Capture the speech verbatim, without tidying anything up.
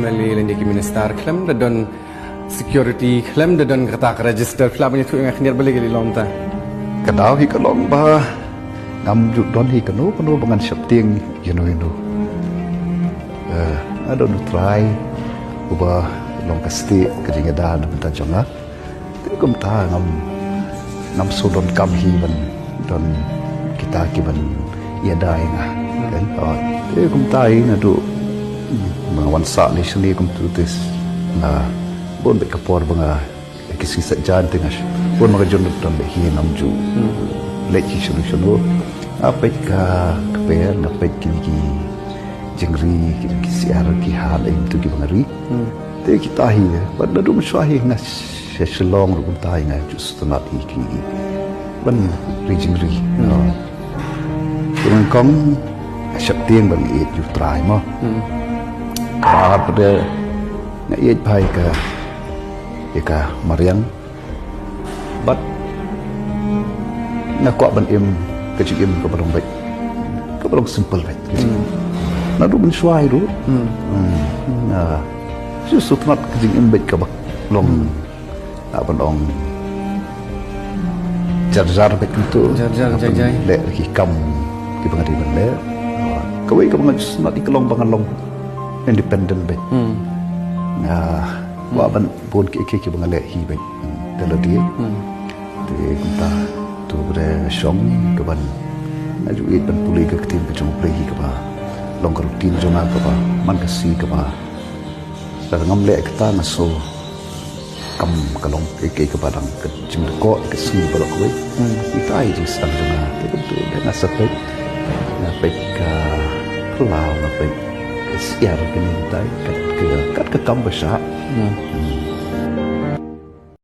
Lei lei ki minister khlem da don security, khlem da don kata ka register, phi lah ban ïathuh ïa nga khyndiat balei ka lei long kumta? Ka daw hi ka long ba ngam ju don hi kano kano ba ngan sheptieng ïano ïano. Eh, nga don U Trai uba long ka stieh ka jingïada na bynta jong nga. Te kumta ngam, ngam shu donkam hi ban don kita kiban ïada ïa nga. Kan? Oh, te kumta hi naduh ba nga wan sah lei shane kumta te nga bun beit ka por ba nga ki sngi Saitjaiñ te nga bun ba nga jur don leh hi, ngam ju leit hi shano shano. Nga peit ka kper, nga peit ki, ki jingri, ki, ki syiar, ki ha lei kumtu kiba nga ri. Te kita hi, bad naduh mynshuwa hi nga sha Shillong ruh kumta hi nga ju sngewtynnat hi ki, ki ban ri jingri. Te nyngkong nga sheptieng ba nga ïeit ïa U Trai mo. Kaba ar pat de nga ïeit bha ïa ka, ïa ka mariang. Bad nga kwah ban im ka jingim kaba long beit, kaba long simple beit. Naduh mynshuwa hi ruh nga shu sngewtynnat ka jingim beit kaba long, ah, ban ong jar jar beit kumtu. Jar jar, jai jai. Leh ki kam kiba nga dei ban leh. Ah, kawei kaba nga sngewtynnat ka long ba nga long independent beit. Nga kwah ban bun kiei kiei kiba nga leh hi beit te lade. Te kumta to ba dei shong ka ban, nga ju ïeit ban pule ka ktien ka jong U Blei hi kaba long ka routine jong nga kaba man ka sngi kaba lada ngam leh kata nga sngew kam ka long kaei kaei kaba dang ka jingdkoh ka sngi baroh kawei. Ita i jingsdang jong nga te kumtu da nga sa peit, nga peit ka phyllaw, nga peit ka syiar kane, ita i kat ka, kat ka kam ba shah.